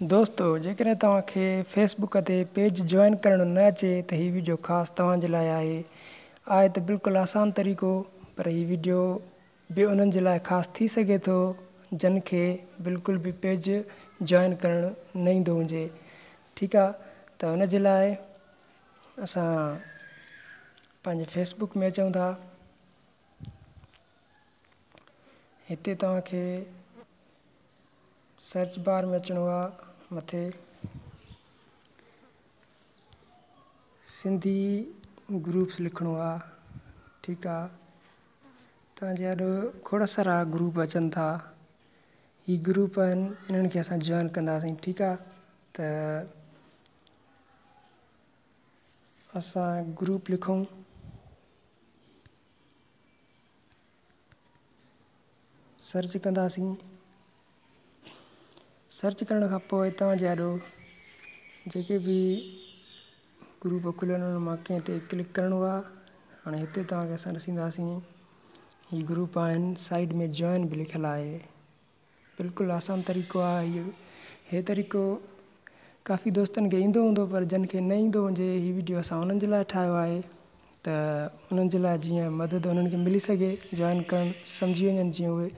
دوستو جيڪڏهن توهان کي فيس بڪ تي پيج جوائن ڪرڻ نه اچي ته هي ويڊيو خاص توهان جي لاء آهي. آهي ته بلڪل آسان طريقو پر هي ويڊيو به انهن جي لاء خاص ٿي سگهي ٿو جن کي بلڪل به پيج جوائن ڪرڻ نه ايندو هجي ٺيڪ آ ته ان جي لاء اسان پنهنجي فيس بڪ ۾ اچون ٿا هتي توهان کي سرچ بار ۾ اچڻو آ مٿي سنڌي گروپس لکڻو آ ٺيڪ آ توهان جي آڏو کوڙ سارا گروپ اچن ٿا هي گروپ آهن انهن کي اسان جوائن ڪنداسين ٺيڪ آ ته اسان گروپ لکون سرچ ڪنداسين سرچ ڪرڻ کان پوءِ توهان جي آڏو جيڪي به گروپ کلن انهن مان ڪنهن تي ڪلڪ ڪرڻو آهي هاڻي هتي توهان کي اسان ڏسينداسين هي گروپ آهن سائيڊ ۾ جوائن به لکيل آهي بلڪل آسان طريقو آهي اهو هي طريقو ڪافي دوستن کي ايندو هوندو پر جن کي نه ايندو هجي هي ويڊيو اسان انهن جي لاء ٺاهيو آهي ته انهن جي لاء جيئن مدد انهن کي ملي سگهي جوائن ڪرڻ سمجهي وڃن جيئن اهي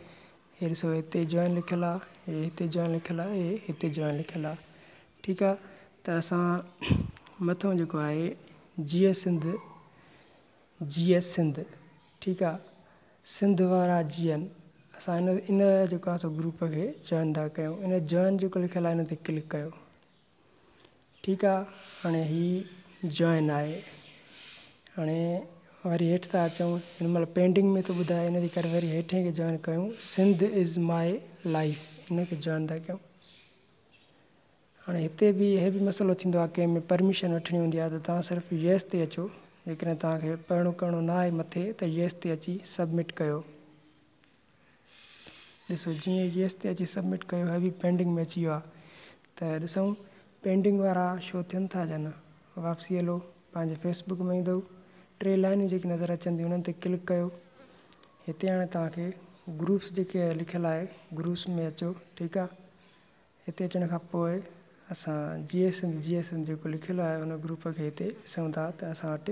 هي ڏسو هتي جوائن لکيل آهي هي هتي جوائن لکيل آهي هي هتي جوائن لکيل آهي ٺيڪ آهي ته اسان مٿو جيڪو آهي جيئي سنڌ جيئي سنڌ ٺيڪ آ سنڌ وارا جيئن اسان ان ان جيڪو آ سو گروپ کي جوائن ٿا ڪيون ان جوائن جيڪو لکيل آ ان تي ڪلڪ ڪيو ٺيڪ آ هاڻي هي جوائن آهي هاڻي وري هيٺ ٿا اچون هن مهل پينڊنگ ۾ ٿو ٻڌائي ان جي ڪري وري هيٺ کي جوائن ڪيون سنڌ از مائي لائف ان کي جوائن ٿا ڪيون هاڻي هتي به هي به مسئلو ٿيندو آهي ڪنهن ۾ پرميشن وٺڻي هوندي آهي ته توهان صرف يس تي اچو جيڪڏهن توهان کي پڙهڻو ڪرڻو نه آهي مٿي ته يس تي اچي سبمٽ ڪيو ڏسو جيئن يس تي اچي سبمٽ ڪيو هي به پينڊنگ ۾ اچي ويو آهي ته ڏسون پينڊنگ وارا شو ٿين ٿا يا نه واپسي هلو پنهنجي فيسبڪ ۾ ايندو ٽي لائنون جيڪي نظر اچن ٿيون انهن تي ڪلڪ ڪيو هتي هاڻي توهان کي گروپس جيڪي لکيل آهي گروپس ۾ اچو ٺيڪ آهي هتي اچڻ کان پوء اسان جيئي سنڌ جيئي سنڌ جيڪو لکيل آهي ان گروپ کي هتي ڏسون ٿا ته اسان وٽ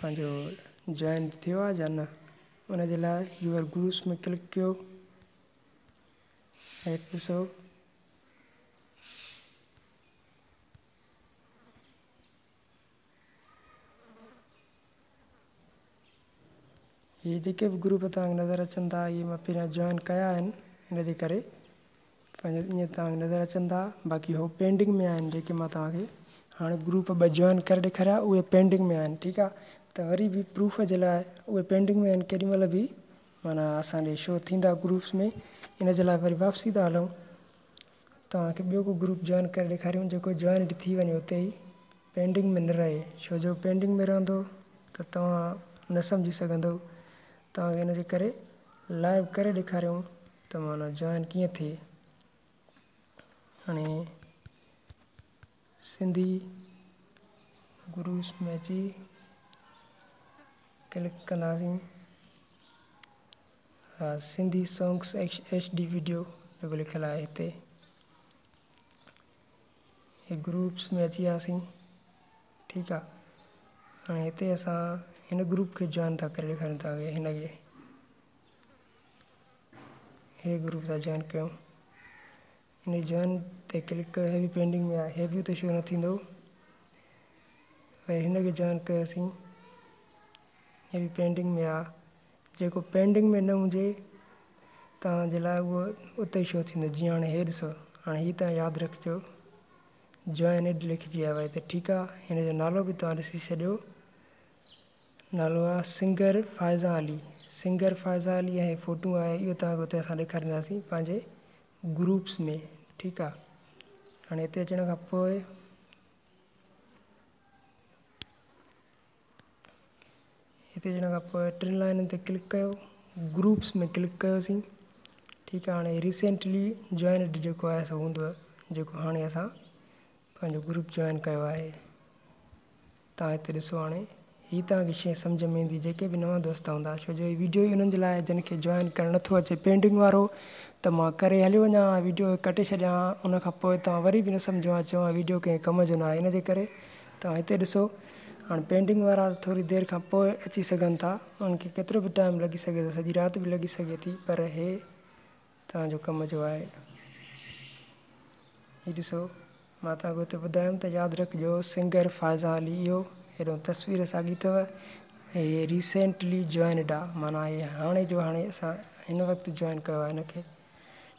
پنهنجو جوائن ٿيو آهي يا نه ان جي لاء يوئر گروپس ۾ ڪلڪ ڪيو هيٺ ڏسو هي جيڪي به گروپ توهان کي نظر اچن ٿا اهي مان پهريان جوائن ڪيا آهن ان جي ڪري پنهنجو ائين توهان کي نظر اچن ٿا باقي هو پينڊنگ ۾ آهن جيڪي مان توهان کي هاڻي گروپ ٻه جوائن ڪري ڏيکاريا اهي پينڊنگ ۾ آهن ٺيڪ آهي ته وري به پروف جي لاء اهي پينڊنگ ۾ آهن ڪيڏي مهل به معنيٰ اسان ڏي شو ٿيندا گروپس ۾ ان جي لاء وري واپسي ٿا هلون توهان کي ٻيو ڪو گروپ جوائن ڪري ڏيکاريون جيڪو جوائنڊ ٿي وڃي اتي ئي پينڊنگ ۾ نه رهي ڇو جو پينڊنگ ۾ رهندو ته توهان نه سمجهي سگهندو توهان کي ان جي ڪري لائيو ڪري ڏيکاريون ته معنيٰ جوائن ڪيئن ٿئي هاڻي سنڌي گروپس ۾ اچي ڪلڪ ڪنداسين ها Sindhi songs H D video جيڪو لکيل آهي هتي هي گروپس ۾ اچي وياسين ٺيڪ آ هاڻي هتي اسان هن گروپ کي جوائن ٿا ڪري ڏيکاريون توهان کي هن کي هي گروپ ٿا جوائن ڪيون ان جوائن تي ڪلڪ ڪيو هي به پينڊنگ ۾ آهي هي به اتي شو نه ٿيندو وري هن کي جوائن ڪيوسين هي به پينڊنگ ۾ آهي جيڪو پينڊنگ ۾ نه هجي توهان جي لاء اهو اتي ئي شو ٿيندو جيئن هاڻي هي ڏسو هاڻي هي توهان ياد رکجو جوائن ايڊ لکجي آيو آهي ته ٺيڪ آهي هن جو نالو به توهان ڏسي ڇڏيو نالو آهي singer Faiza Ali singer Faiza Ali ۽ photo آهي اهو توهان کي اتي اسان ڏيکارينداسين پنهنجي گروپس ۾ ٺيڪ آهي هاڻي هتي اچڻ کان پوء هتي اچڻ کان پوء ٽن لائنن تي ڪلڪ ڪيو گروپس ۾ ڪلڪ ڪيوسين ٺيڪ آهي هاڻي ريسينٽلي جوائنڊ جيڪو آهي سو هوندو جيڪو هاڻي اسان پنهنجو گروپ جوائن ڪيو آهي تان هتي ڏسو هاڻي هي توهان کي شيء سمجهه ۾ ايندي جيڪي به نوان دوست هوندا ڇو جو هي ويڊيو ئي انهن جي لاء آهي جن کي جوائن ڪرڻ نٿو اچي پينڊنگ وارو ته مان ڪري هليو وڃان ها ويڊيو ڪٽي ڇڏيان ها ان کان پوء توهان وري به نه سمجهو ها چئو ها ويڊيو ڪنهن ڪم جو نه آهي ان جي ڪري توهان هتي ڏسو هاڻي پينڊنگ وارا ٿوري دير کان پوء اچي سگهن ٿا انهن کي ڪيترو به ٽائيم لڳي سگهي ٿو سڄي رات به لڳي سگهي ٿي پر هي توهان جو ڪم جو آهي. هي ڏسو مان توهان کي اتي ٻڌايم ته ياد رکجو سنگر فائزه علي اهو هيڏو تصوير ساڳي اٿو ۽ هي ريسينٽلي جوائنڊ آ معنيٰ هي هاڻي جو هاڻي اسان هن وقت جوائن ڪيو آهي هن کي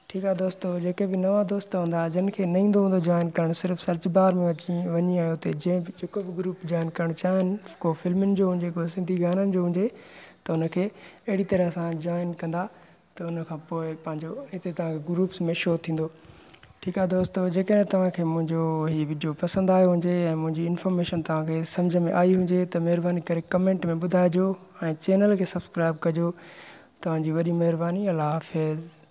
ٺيڪ آ دوستو جيڪي به نوان دوست هوندا جن کي نه ايندو هوندو جوائن ڪرڻ صرف سرچ بار ۾ اچي وڃي ۽ اتي جنهن به جيڪو به گروپ جوائن ڪرڻ چاهن ڪو فلمن جو هجي ڪو سنڌي گانن جو هجي ته ان کي اهڙي طرح سان جوائن ڪندا ته ان کان پوء پنهنجو هتي توهان کي گروپس ۾ شو ٿيندو ٺيڪ آهي دوستو جيڪڏهن توهان کي منهنجو هي وڊيو پسند آيو هجي ۽ منهنجي انفارميشن توهان کي سمجهه ۾ آئي هجي ته مهرباني ڪري ڪمينٽ ۾ ٻڌائجو ۽ چينل کي سبسڪرائب ڪجو توهان جي وڏي مهرباني الله حافظ.